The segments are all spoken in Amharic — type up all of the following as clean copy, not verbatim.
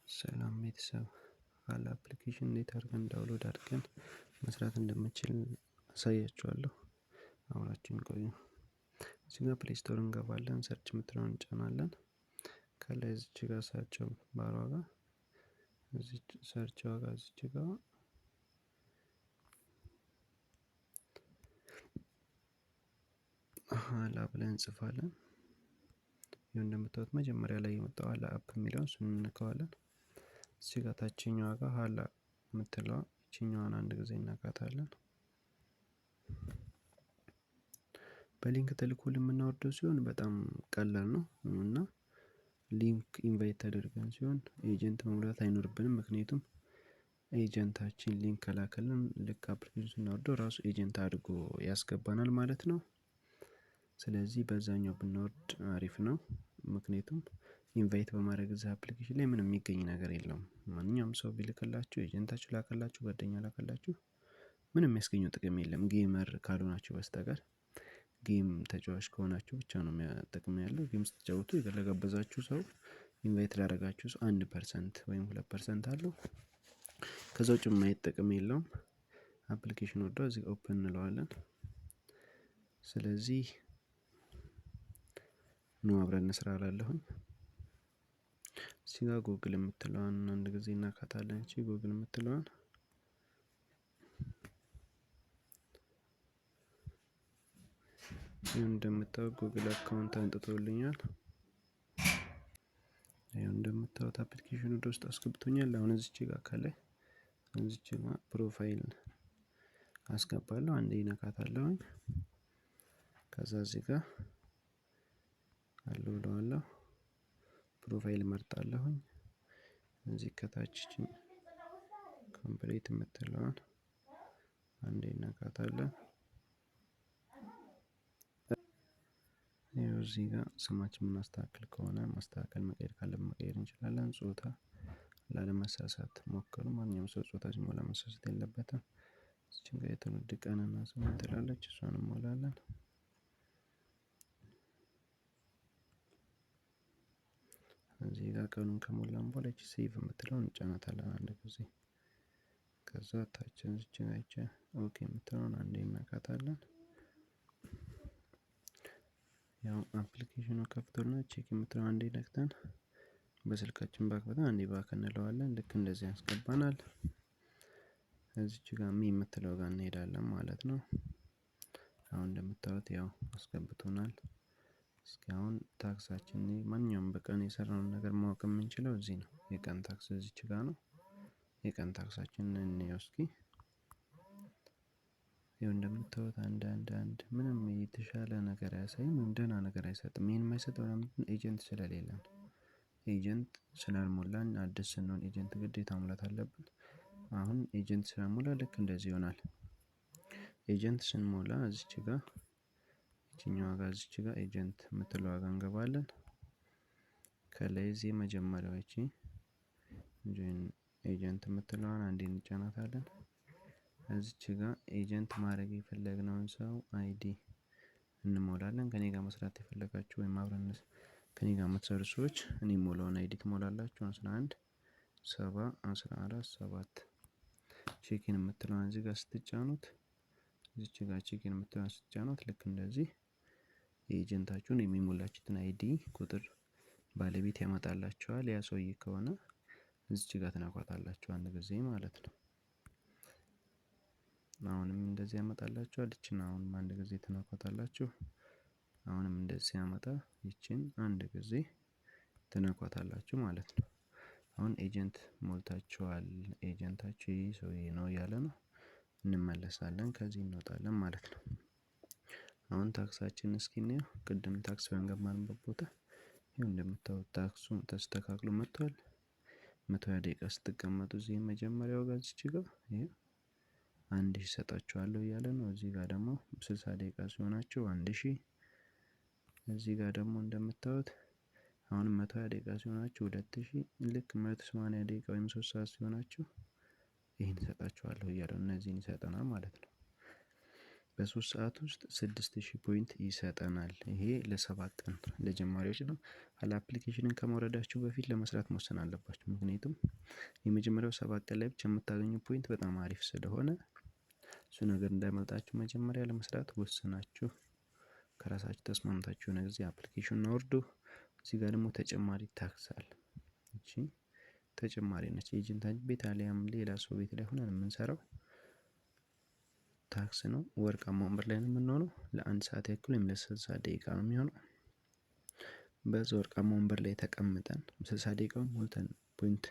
ሰላም ቤተሰብ፣ ሀላ application እንዴት አድርገን download አድርገን መስራት እንደምችል አሳያችኋለሁ። አብራችሁን ቆዩ። እዚህ ጋር Play Store እንገባለን። Search የምትለውን እንጫናለን። ከላይ እዚች ጋር search bar ዋ ጋር፣ እዚች search ዋጋ እዚች ጋር ሀላ ብለን እንጽፋለን። ይኸው እንደምታዩት መጀመሪያ ላይ የመጣው ሀላ app የሚለውን እሱን እንነካዋለን። እዚህ ጋር ታችኛዋ ጋር ሀላ የምትለዋ ይችኛዋን አንድ ጊዜ እናካታለን። በ link ተልኮልን የምናወርደው ሲሆን በጣም ቀላል ነው እና link invite ተደርገን ሲሆን agent መሙላት አይኖርብንም። ምክንያቱም agent ኣችን link ከላከልን ልክ application ስናወርደው ራሱ agent አድርጎ ያስገባናል ማለት ነው። ስለዚህ በዛኛው ብናወርድ አሪፍ ነው። ምክንያቱም invite በማድረግ እዛ application ላይ ምንም የሚገኝ ነገር የለውም። ማንኛውም ሰው ቢልክላችሁ፣ agent ኣችሁ ላከላችሁ፣ ጓደኛ ላከላችሁ ምንም የሚያስገኘው ጥቅም የለም፣ gamer ካልሆናችሁ በስተቀር። Game ተጫዋች ከሆናችሁ ብቻ ነው ጥቅም ያለው። Game ስትጫወቱ ለጋበዛችሁ ሰው፣ invite ላደረጋችሁ ሰው 1% ወይም 2% አለው። ከዛ ውጭ የማየት ጥቅም የለውም። Application ወርዶ እዚህ open እንለዋለን። ስለዚህ ኑ አብረን እንስራ እላለሁኝ። እዚህ ጋር ጉግል የምትለዋን አንድ ጊዜ እናካታለን። እቺ ጉግል የምትለዋን ይኸው እንደምታዩት Google account አንጥቶልኛል። ይኸው እንደምታዩት application ወደ ውስጥ አስገብቶኛል። አሁን እዚች ጋር ከላይ እዚች ጋር profile አስገባለሁ። አንዴ ይነካታለሁኝ። ከዛ እዚህ ጋር allow እለዋለሁ። Profile መርጣለሁኝ። እዚህ ከታች complete የምትለዋን አንዴ እነካታለን። ይኸው እዚህ ጋር ስማችን የምናስተካክል ከሆነ ማስተካከል፣ መቀየር ካለብን መቀየር እንችላለን። ጾታ ላለመሳሳት ሞክሩ። ማንኛውም ሰው ጾታ ሲሞላ መሳሳት የለበትም። እዚችን ጋር የትውልድ ቀንና ስም ትላለች፣ እሷን እንሞላለን። እዚህ ጋር ቀኑን ከሞላን በኋላ ይቺ save የምትለውን እንጫናታለን አንድ ጊዜ። ከዛ ታችን እዚች ጋር ይቺ okay የምትለውን አንዴ እናካታለን። ያው application ኑ ከፍቶልና check የምትለውን አንዴ ነክተን በስልካችን back button አንዴ back እንለዋለን። ልክ እንደዚህ ያስገባናል። እዚች ጋር me የምትለው ጋር እንሄዳለን ማለት ነው። አሁን እንደምታዩት ያው አስገብቶናል። እስኪ አሁን task ኣችን፣ ማንኛውም በቀን የሰራውን ነገር ማወቅ የምንችለው እዚህ ነው። የቀን task እዚች ጋር ነው። የቀን task ኣችን እንየው እስኪ። ይኸው እንደምታዩት አንድ፣ አንድ፣ አንድ፣ ምንም የተሻለ ነገር አያሳይም ወይም ደህና ነገር አይሰጥም። ይሄን የማይሰጠው ለምንድነው? Agent ስለሌለን፣ agent ስላልሞላን። አዲስ ስንሆን agent ግዴታ መሙላት አለብን። አሁን agent ስላልሞላ ልክ እንደዚህ ይሆናል። Agent ስንሞላ እዚች ጋር ይችኛዋ ጋር እዚች ጋር agent የምትለዋ ጋር እንገባለን። ከላይ እዚህ የመጀመሪያው ይቺ join agent የምትለዋን አንዴ እንጫናታለን። እዚች ጋር agent ማድረግ የፈለግነውን ሰው ID እንሞላለን። ከኔ ጋር መስራት የፈለጋችሁ ወይም አብረን ከኔ ጋር የምትሰሩ ሰዎች እኔ ሞላውን ID ትሞላላችሁ። 11 70 14 7። Check in የምትለዋን እዚህ ጋር ስትጫኑት፣ እዚች ጋር check in የምትለዋን ስትጫኑት ልክ እንደዚህ የ agent ኣችሁን የሚሞላችሁትን ID ቁጥር ባለቤት ያመጣላችኋል። ያ ሰውዬ ከሆነ እዚች ጋር ትነኳታላችሁ አንድ ጊዜ ማለት ነው። አሁንም እንደዚህ ያመጣላችኋል። ይችን አሁንም አንድ ጊዜ ትነኳታላችሁ። አሁንም እንደዚህ ሲያመጣ ይችን አንድ ጊዜ ትነኳታላችሁ ማለት ነው። አሁን agent ሞልታችኋል። Agent ኣችሁ ይህ ሰውዬ ነው እያለ ነው። እንመለሳለን፣ ከዚህ እንወጣለን ማለት ነው። አሁን task ኣችን እስኪ እንየው። ቅድም task በገባንበት ቦታ ይኸው እንደምታዩት task ኡ ተስተካክሎ መጥቷል። 120 ደቂቃ ስትቀመጡ እዚህ የመጀመሪያው ጋር እዚች ጋር ይኸው 1000 ሰጣችኋለሁ እያለ ነው። እዚህ ጋር ደግሞ 60 ደቂቃ ሲሆናችሁ 1000። እዚህ ጋር ደግሞ እንደምታዩት አሁንም 120 ደቂቃ ሲሆናችሁ 2000። ልክ 180 ደቂቃ ወይም 3 ሰዓት ሲሆናችሁ ይህን እሰጣችኋለሁ እያለ እነዚህን ይሰጠናል ማለት ነው። በ3 ሰዓት ውስጥ 6000 point ይሰጠናል። ይሄ ለ7 ቀን ለጀማሪዎች ነው። ሀላ application ን ከማውረዳችሁ በፊት ለመስራት መወሰን አለባችሁ። ምክንያቱም የመጀመሪያው 7 ቀን ላይ ብቻ የምታገኙ point በጣም አሪፍ ስለሆነ እሱ ነገር እንዳያመልጣችሁ መጀመሪያ ለመስራት ወስናችሁ ከራሳችሁ ተስማምታችሁ የሆነ ጊዜ application አውርዱ። እዚህ ጋር ደግሞ ተጨማሪ task አለ። እቺ ተጨማሪ ነች። Agent ቤት አሊያም ሌላ ሰው ቤት ላይ ሆነን የምንሰራው task ነው። ወርቃማ ወንበር ላይ ነው የምንሆነው። ለአንድ ሰዓት ያክል ወይም ለ60 ደቂቃ ነው የሚሆነው። በዛ ወርቃማ ወንበር ላይ ተቀምጠን 60 ደቂቃውን ሞልተን point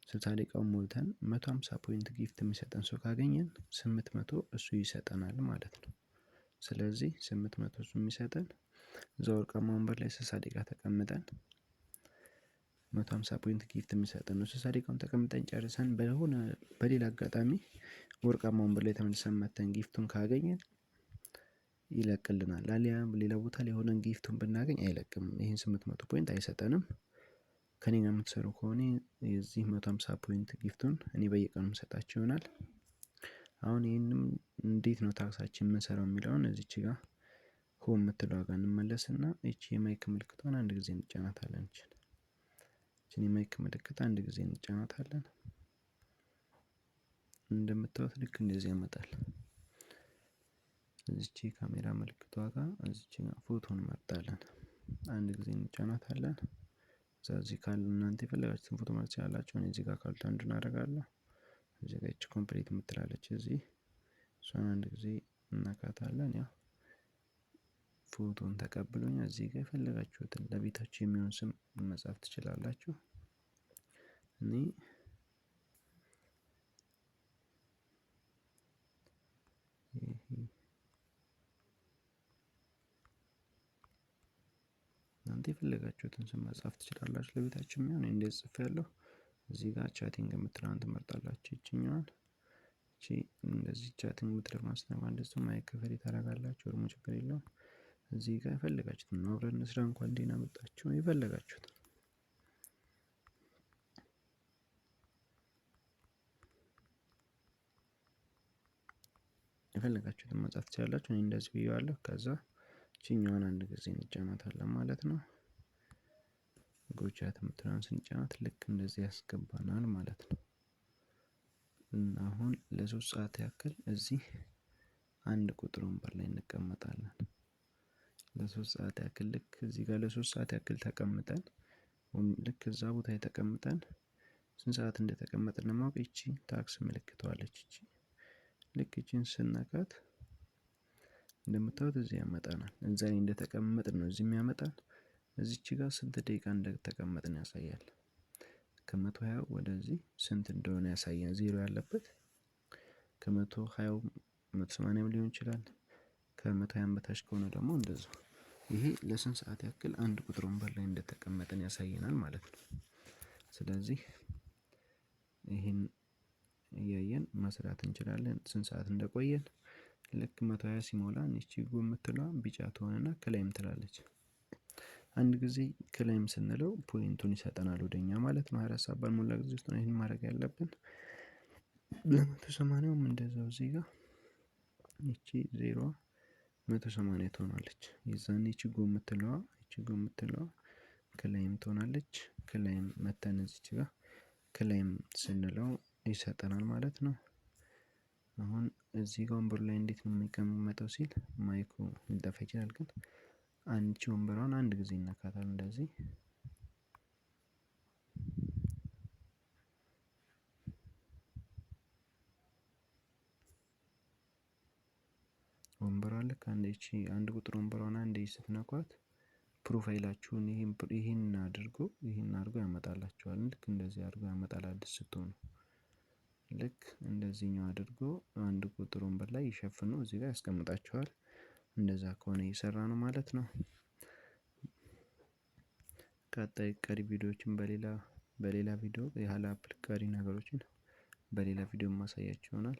60 ደቂቃውን ሞልተን 150 point gift የሚሰጠን ሰው ካገኘን 800 እሱ ይሰጠናል ማለት ነው። ስለዚህ 800 እሱ የሚሰጠን እዛ ወርቃማ ወንበር ላይ 60 ደቂቃ ተቀምጠን 150 point gift የሚሰጠን ነው። 60 ደቂቃውን ተቀምጠን ጨርሰን በሆነ በሌላ አጋጣሚ ወርቃማ ወንበር ላይ ተመልሰን መተን gift ኡን ካገኘን ይለቅልናል። አሊያም ሌላ ቦታ ላይ ሆነን gift ኡን ብናገኝ አይለቅም። ይህን 800 point አይሰጠንም። ከኔ ጋር የምትሰሩ ከሆነ የዚህ 150 point gift ኡን እኔ በየቀኑ የምሰጣችሁ ይሆናል። አሁን ይህንም እንዴት ነው task ኣችን የምንሰራው የሚለውን እዚች ጋር home የምትለዋ ጋር እንመለስና ይቺ የ mic ምልክቷን አንድ ጊዜ እንጫናታለን። ይችን የ mic ምልክት አንድ ጊዜ እንጫናታለን። እንደምታዩት ልክ እንደዚህ ያመጣል። እዚች የካሜራ ምልክቷ ጋር እዚች ጋር ፎቶ እንመርጣለን። አንድ ጊዜ እንጫናታለን። እዛ እዚህ ካሉ እናንተ የፈለጋችሁትን ፎቶ መምረጥ ትችላላችሁ። እኔ እዚህ ጋር ካሉት አንዱን አደርጋለሁ። እዚህ ጋር ይቺ complete የምትላለች እዚህ እሷን አንድ ጊዜ እነካታለን። ያው ፎቶን ተቀብሎኝ እዚህ ጋር የፈለጋችሁትን ለቤታችሁ የሚሆን ስም መጻፍ ትችላላችሁ። እኔ እናንተ የፈለጋችሁትን ስም መጻፍ ትችላላችሁ። ለቤታችሁ የሚሆን እንደዚህ ጽፌያለሁ። እዚህ ጋር chatting የምትለዋን ትመርጣላችሁ። ይችኛዋን እቺ እንደዚህ chatting የምትለዋን ስትነኩ እንደዚህ mic free ታደርጋላችሁ። እርሙ ችግር የለውም። እዚህ ጋር የፈለጋችሁትን ነው። አብረን እንስራ፣ እንኳን ደህና መጣችሁ፣ የፈለጋችሁትን የፈለጋችሁትን መጻፍ ትችላላችሁ። እኔ እንደዚህ ብዬዋለሁ። ከዛ ይችኛዋን አንድ ጊዜ እንጫናታለን ማለት ነው። Go chat የምትለዋን ስንጫናት ልክ እንደዚህ ያስገባናል ማለት ነው። አሁን ለ3 ሰዓት ያክል እዚህ አንድ ቁጥር ወንበር ላይ እንቀመጣለን። ለ3 ሰዓት ያክል ልክ እዚህ ጋር ለ3 ሰዓት ያክል ተቀምጠን፣ ልክ እዛ ቦታ ላይ ተቀምጠን ስንት ሰዓት እንደተቀመጥን ለማወቅ ይቺ task ምልክቷ አለች። ይቺ ልክ ይቺን ስነካት እንደምታዩት እዚህ ያመጣናል። እዛ ላይ እንደተቀመጥን ነው እዚህ የሚያመጣን። እዚች ጋር ስንት ደቂቃ እንደተቀመጥን ያሳያል። ከ120 ወደዚህ ስንት እንደሆነ ያሳያል። ዜሮ ያለበት ከ120ው 180ም ሊሆን ይችላል። ከ120 በታች ከሆነ ደግሞ እንደዛው። ይሄ ለስንት ሰዓት ያክል አንድ ቁጥር ወንበር ላይ እንደተቀመጥን ያሳየናል ማለት ነው። ስለዚህ ይህን እያየን መስራት እንችላለን። ስንት ሰዓት እንደቆየን ልክ 120 ሲሞላን ይቺ go የምትለዋ ቢጫ ትሆንና claim ትላለች። አንድ ጊዜ claim ስንለው point ኡን ይሰጠናል ወደኛ ማለት ነው። 24 ሰዓት ባልሞላ ጊዜ ውስጥ ነው ይህን ማድረግ ያለብን። ለ180ውም እንደዛው እዚህ ጋር ይቺ ዜሮዋ 180 ትሆናለች። የዛኔ ይቺ go የምትለዋ ይቺ go የምትለዋ claim ትሆናለች። Claim መተን እዚች ጋር claim ስንለው ይሰጠናል ማለት ነው። አሁን እዚህ ጋር ወንበሩ ላይ እንዴት ነው የሚቀመጠው ሲል mic ኡ ሊጠፋ ይችላል፣ ግን አንቺ ወንበሯን አንድ ጊዜ ይነካታል እንደዚህ። ወንበሯን ልክ አንድ ይቺ አንድ ቁጥር ወንበሯን አንዴ ስትነኳት profile ኣችሁን ይሄን አድርጎ ያመጣላችኋል። ልክ እንደዚህ አድርጎ ያመጣል። አዲስ ስትሆኑ ልክ እንደዚህኛው አድርጎ አንድ ቁጥር ወንበር ላይ ይሸፍኑ እዚህ ጋር ያስቀምጣችኋል። እንደዛ ከሆነ እየሰራ ነው ማለት ነው። ቀጣይ ቀሪ ቪዲዮዎችን በሌላ በሌላ ቪዲዮ የሀላ app ቀሪ ነገሮችን በሌላ ቪዲዮ ማሳያችሁ ይሆናል።